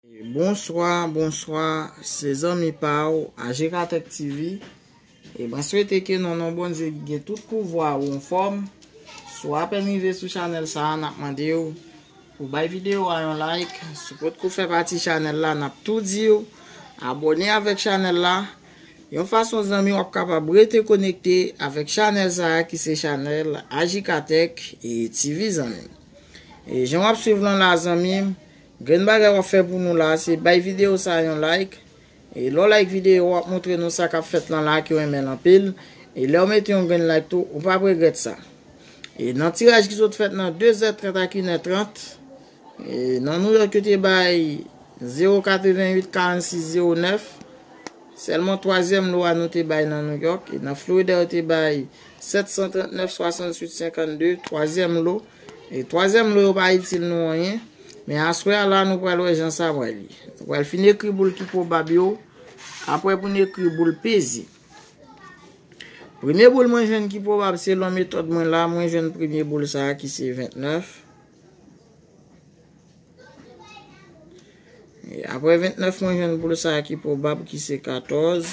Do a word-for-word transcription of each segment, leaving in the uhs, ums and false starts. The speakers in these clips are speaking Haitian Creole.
Bonswa, bonswa, se zanmi pa w, Ajikatèk T V. E mwen swete ke nan non Bondye ki gen tout pouvwa ou anfòm. Si w apèn rive sou chanèl sa a, n ap mande w pou bay videyo a yon like. Si w potko fè pati chanèl la, n ap tou di w abòne avèk chanèl la. Yon fason zanmi w ap kapab rete konekte avèk chanèl sa a ki se chanèl Ajikatèk e T V zanmi m. E jan w ap swiv lan la zanmi m, grenn bagay w ap fè pou nou la se bay videyo sa a yon like. E lè w like videyo w ap montre nou sa k ap fèt lan la ke w renmen l anpil. E lè w mete yon grenn like tou, ou p ap regrèt sa. E nan tiraj ki sot fèt nan de zè trant ak inè trant, e nan Nouyòk yo te bay zewo katrevenn uit karannsis zewo nèf. Sèlman twazyèm lo a nou te bay nan Nouyòk. E nan Florida yo te bay sèt san trant nèf swasann uit senkannde, twazyèm lo. E twazyèm lo yo pa itil nou anyen. Men aswè a la nou pral wè jan sa pral ye. Nou pral fin ekri boul ki pwobab yo. Apre pou n ekri boul peze. Premye boul mwen jwenn ki pwobab selon metòd mwen la, mwen jwenn premye boul sa a ki se ventnèf. E apre ventnèf, mwen jwenn boul sa a ki pwobab ki se katòz.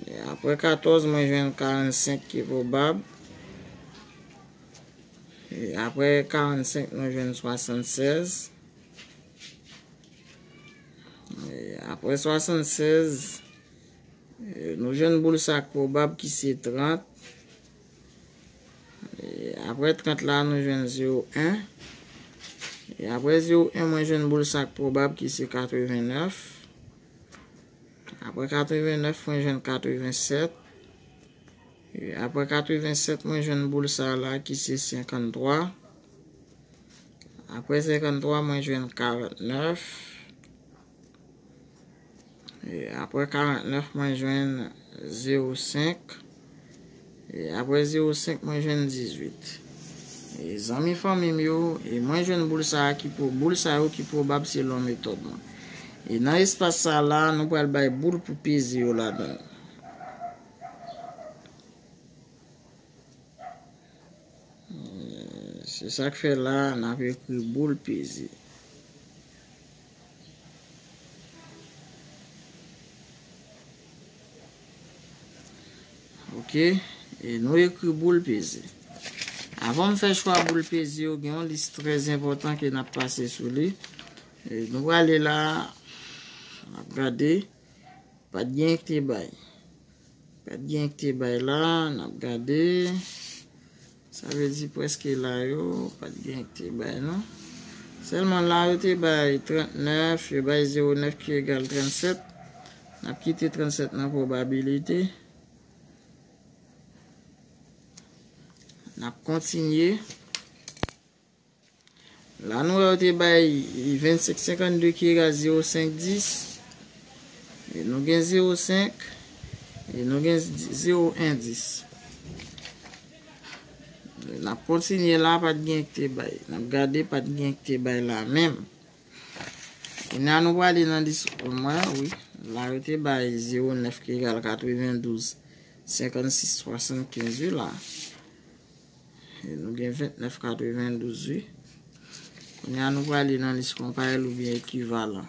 E apre katòz, mwen jwenn karannsenk ki pwobab. E apre karannsenk, mwen jwenn swasannsèz. E apre swasannsèz, e nou jwenn boul sa k pwobab ki se trant. E apre trant la, nou jwenn zewo en. E apre zewo en, mwen jwenn boul sa k pwobab ki se katrevennèf. Apre katrevennèf, mwen jwenn katrevensèt. E apre katrevensèt, mwen jwenn boul sa la ki se senkanntwa. Apre senkanntwa, mwen jwenn karantnèf. E apre karantnèf, mwen jwenn zewo senk. E apre zewo senk, mwen jwenn dizuit. E zanmi fanmi m yo, e mwen jwenn boul sa a ki pwo-, boul sa yo ki pwobab selon metòd mwen. E nan espas sa la, nou pral bay boul pou peze yo ladan. Se sa k fè la, n ap ekri boul peze. Oke, e nou ekri boul peze. Avan m fè chwa boul peze yo, gen yon lis trè enpòtan ke n ap pase sou li. E nou prale la, n ap gade. Pa t gen ki te bay. Pa t gen ki te bay la, n ap gade. Sa vle di prèske la yo, pa t gen ki te bay non. Sèlman la yo te bay trannèf, yo bay zewo nèf ki egal trannsèt. N ap kite trannsèt nan pwobabilite. N ap kontinye. La nou wè yo te bay vennsenk senkannde ki egal zewo senk dis. E nou gen zewo senk. E nou gen zewo en dis. N ap kontinye la, pa t gen ki te bay. N ap gade, pa t gen ki te bay la menm. Kounye a nou prale nan lis mwen, wi. La yo te bay zewo nèf ki egal katrevendouz, senkannsis, swasannkenz, wi la. E nou gen vennèf katrevendouz, wi. Kounye a nou prale nan lis konparèl oubyen ekivalan.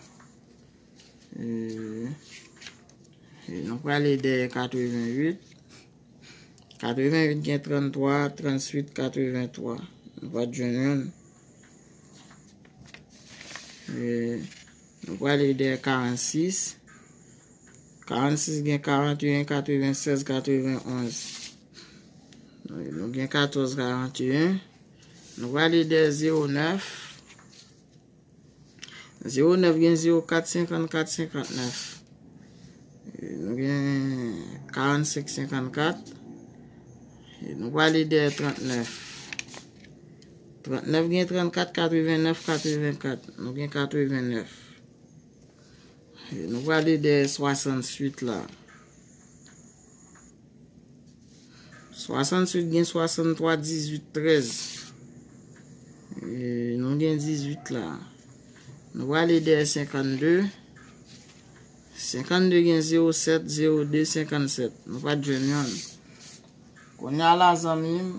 E, e nou prale dèyè katrevenwit. Katrevenwit gen tranntwa, trannswit, katreventwa. Nou pa t jwenn youn. E, nou prale dèyè karannsis. Karannsis gen karanteyen, katrevensèz, katrevenonz. Nou gen katòz karanteyen. Nou prale dèyè zewo nèf. Zewo nèf gen zewo kat senkannkat senkannèf. E, nou gen karannsenk senkannkat. E, nou prale dèyè trannèf. Trannèf gen trannkat, katrevennèf, katrevenkat. Nou gen katrevennèf. E, nou prale dèyè swasannwit la. Swasannwit gen swasanntwa, dizuit, trèz. E, nou gen dizuit la. Nou prale dèyè senkannde. Senkannde gen zewo sèt, zewo de, senkannsèt. Nou pa t jwenn youn. Kounye a la, zanmi m,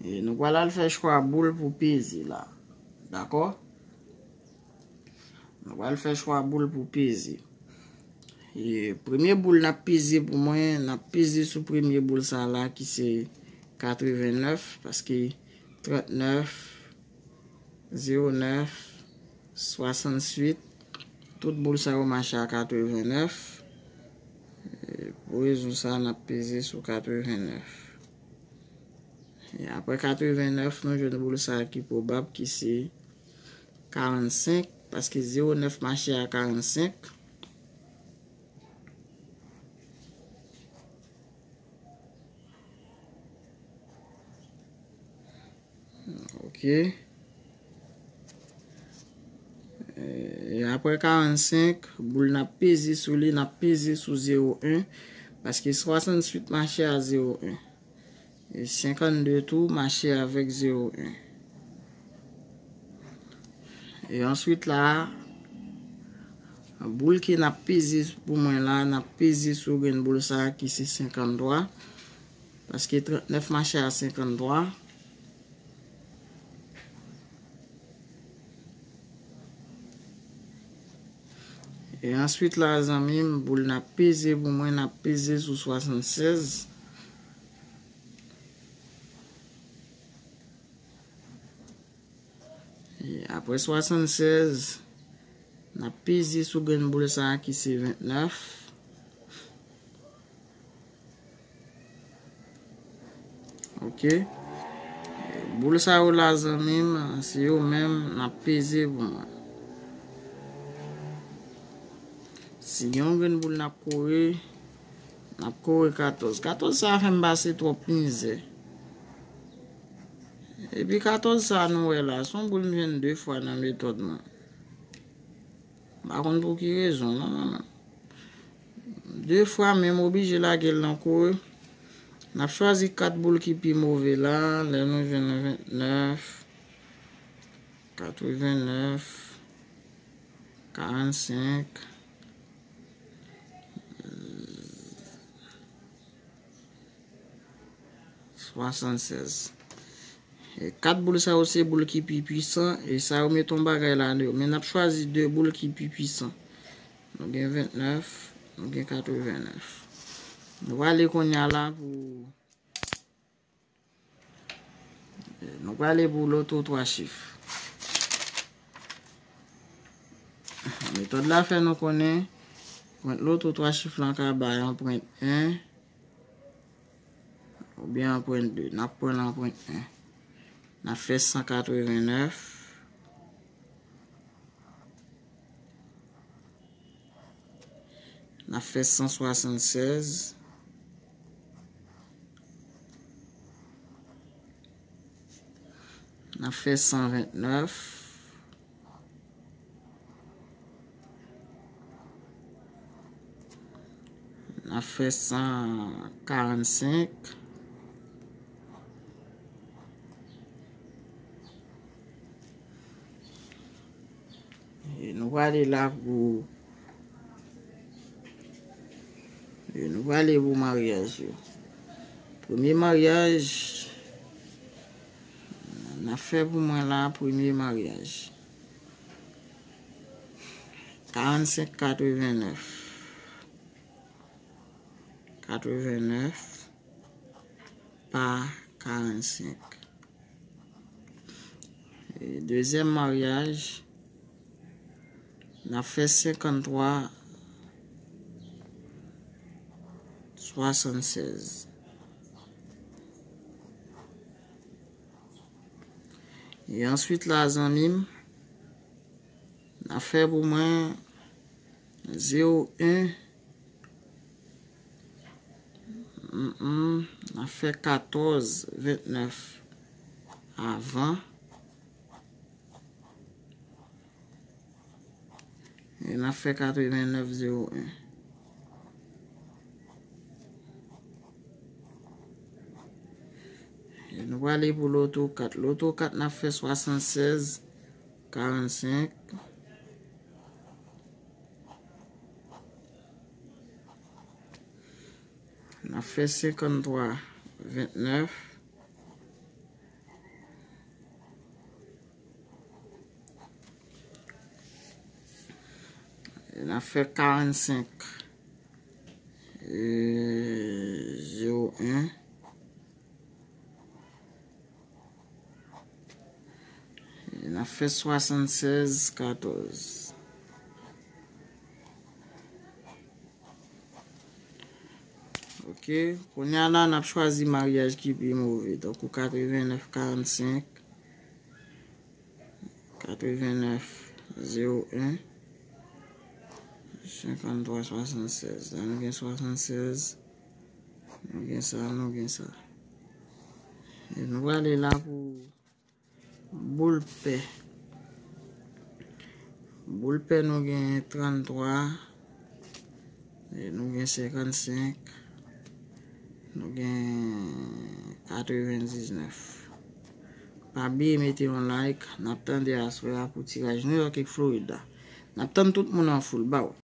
e, nou pral al fè chwa boul pou peze la. Dakò? Nou pral fè chwa boul pou peze. E premye boul n ap peze pou mwen, n ap peze sou premye boul sa la ki se katrevennnèf, paske trannèf, zewo nèf, swasannwit, tout boul sa yo mache a katrevennnèf. E pou rezon sa, n ap peze sou katrevennnèf. E apre katrevennnèf, nou jwenn boul sa ki pwobab ki se karannsenk, paske zewo nèf mache a karannsenk. Ok. E apre karannsenk, boul n ap peze sou li, n ap peze sou zewo en, paske swasannwit mache a zewo en. E senkannde tou mache avèk zewo en. E answit la, boul ke n ap peze pou mwen la, n ap peze sou grenn boul sa a ki se senkanntwa. Paske trannèf mache a senkanntwa. E answit la, zanmi m, boul n ap peze pou mwen, n ap peze sou swasannsèz. E apre swasannsèz, n ap peze sou grenn boul sa a ki se ventnèf. Ok. Boul sa yo la, zanmi m, se yo menm n ap peze pou mwen. Si gen yon grenn boul n ap kore, n ap kore katòz. Katòz sa fè m pase twòp mizè. Epi katòz sa nou wè la, se yon boul m jwenn de fwa nan metòd mwen. M pa konn pou ki rezon, non, non, non. De fwa, men m oblije lage l nan kore. N ap chwazi kat boul ki pi move la, lè nou jwenn ventnèf, katrevennèf, karannsenk, swasannsèz. E kat boul sa yo se boul ki pi pwisan, e sa yo met yon bagay ladan yo. Men n ap chwazi de boul ki pi pwisan. Nou gen ventnèf, nou gen katrevennèf. Nou prale kounye a la pou, nou prale pou loto twa chif. Metòd la fè nou konnen pwent loto twa chif lan ka bay yon pwent en, oubyen anprent de. N ap pran l anprent en. N ap fè san katrevennèf. N ap fè san swasannsèz. N ap fè san ventnèf. N ap fè san karannsenk. E nou prale la pou, e nou prale pou maryaj yo. Premye maryaj, n ap fè pou mwen la, premye maryaj. Karannsenk katrevennèf. Katrevennèf pa karannsenk. E dezyèm maryaj, n ap fè senkanntwa swasannsèz. E answit la, zanmi m, n ap fè pou mwen zewo en, mm, mm, n ap fè katòz ventnèf avan. E n ap fè katrevennèf zewo en. E nou prale pou loto kat. Loto kat, n ap fè swasannsèz karannsenk. N ap fè senkanntwa ventnèf. N ap fè karannsenk, zewo en. N ap fè swasannsèz katòz. Ok, kounye a la, n ap chwazi maryaj ki pi move. Tankou katrevennèf karannsenk, katrevennèf zewo en, senkanntwa swasannsèz. La, nou gen swasannsèz. Nou gen sa, nou gen sa. E nou prale la pou boul pè. Boul pè, nou gen tranntwa, e nou gen senkannsenk, nou gen katrevendiznèf. Pa bliye mete yon like. N ap tande aswè a pou tiraj New York ak Florida. N ap tann tout moun an foul. Baw.